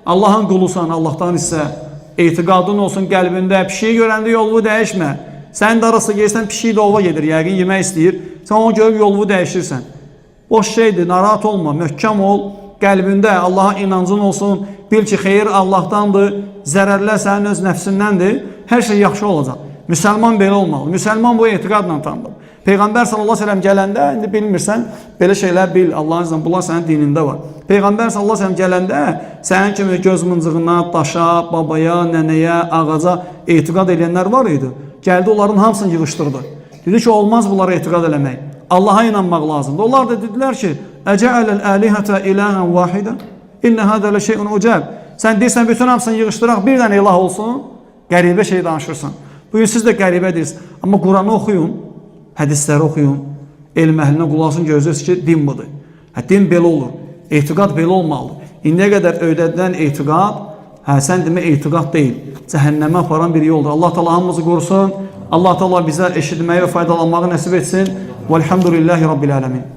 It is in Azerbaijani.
Allahın qulusan, Allahdan isə etiqadın olsun qəlbində. Pişiyi görəndə yolunu dəyişmə. Sən də arası gelsən, pişik də ova gedir, yəqin yemək istəyir. Sən onu görüb yolunu dəyişirsən. Boş şeydir, narahat olma, möhkəm ol. Qəlbində Allaha inancın olsun. Bil ki, xeyir Allahdandır, zərərlər sənin öz nəfsindəndir. Hər şey yaxşı olacaq. Müsəlman belə olmalı. Müsəlman bu etiqadla tanınır. Peyğəmbər sallallahu əleyhi və səlləm gələndə, indi bilmirsən, belə şeylər bil, Allahın izni, bunlar sənin dinində var. Peyğəmbər sallallahu əleyhi və səlləm gələndə sənin kimi göz mıncığına, daşa, babaya, nənəyə, ağaca etiqad edənlər var idi. Gəldi onların hamısını yığışdırdı. Dedi ki, olmaz bunlara etiqad eləmək. Allaha inanmaq lazımdır. Onlar da dedilər ki, Əcəələl əlihətə ilahən vahidə. İnnə hədə lə şeyun ucəb. Sən deyirsən bütün hamısını yığışdıraq, bir dənə ilah olsun. Qəribə şey danışırsan. Bugün siz də qəribə deyirsiniz. Amma Quranı oxuyun, hədisləri oxuyun, elm əhlinə qulaq asın, görəcəksiniz ki, din budur. Hə, din belə olur. Etiqad belə olmalıdır. İndiyə qədər öyrədilən etiqad, hə, sən demə etiqad deyil. Cəhənnəmə aparan bir yoldur. Allah Teala hamımızı qorusun. Allah Teala bizə eşitməyi və faydalanmağı nəsib etsin. Velhamdülillahi Rabbil ələmin.